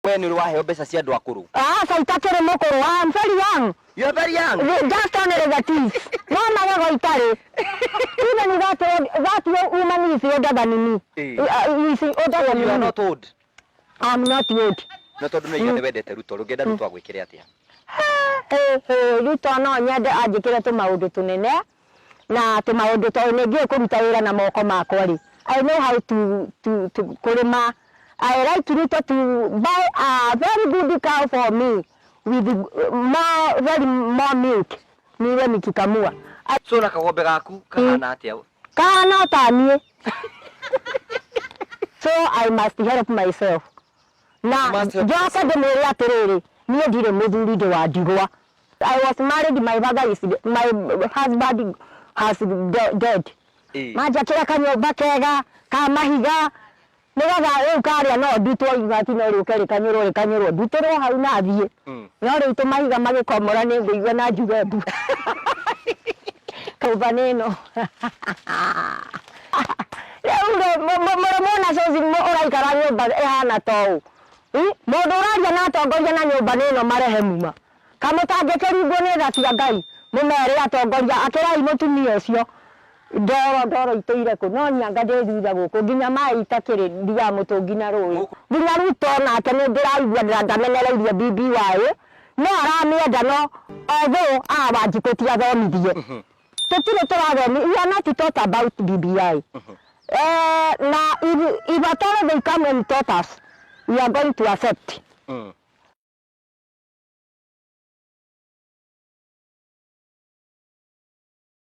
We nĩ ũrĩ waheo mbeca cia andũ akũrũ? Aca, itakĩrĩ mũkũrũ. I am very young. You are very young. Just only the teeth. No magego itarĩ. Even that woman is older than me. Is older than You are me. not old. I'm not old. No tondũ nĩ nĩ wendete Ruto, ũngĩenda Ruto agwĩkĩre atĩa? Hey, hey, Ruto no nyende anjĩkĩre tũmaũndũ tũnene na tũmaũndũ tondũ nĩ ngĩũĩ kũruta wĩra na moko makwa rĩ. I know how to kũrĩma. I like Ruto to buy a very good cow for me with more, very more milk niwe nikikamua. So na kagombe gaku kahana atĩa? Kahana o ta niĩ. So I must help myself. Na You must help njoke ndĩmwĩre atĩrĩrĩ, niĩ ndirĩ mũthuri, ndĩ wa ndigwa. I was married, my father is, my husband has dead. Manjakĩra kanyũmba kega ka mahiga nĩgetha rĩu karĩa no ndutwo ibati no rĩũke rĩkanyũrwo rĩkanyũrwo ndutĩrwo hau na thiĩ. No rĩu tũmahiga magĩkomora nĩ ngũigua na njuge mbu. Kũmba nĩ ĩno. Rĩu rĩ mũrĩ muona cũci ũraikara nyũmba ĩhana ta ũũ. Mũndũ ũraria na atongoria na nyũmba nĩ ĩno marehemu ma. Kamũtangĩkĩringwo nĩ tha cia Ngai mũmere atongoria akĩrai mũtumia ũcio ndoro ndoro itũire kũ no nianga ndĩ thutha gũkũ nginya maĩ itakĩrĩ ndigaga mũtũngi na rũĩ. Nginya Ruto nake nĩ ndĩraigua ndamenereirie BBI no aramĩenda no although aa Wanjikũ ti athomithie. Tũtirĩ tũrathomi, we are not taught about BBI. Na if at all they come and taught us, we are going to accept.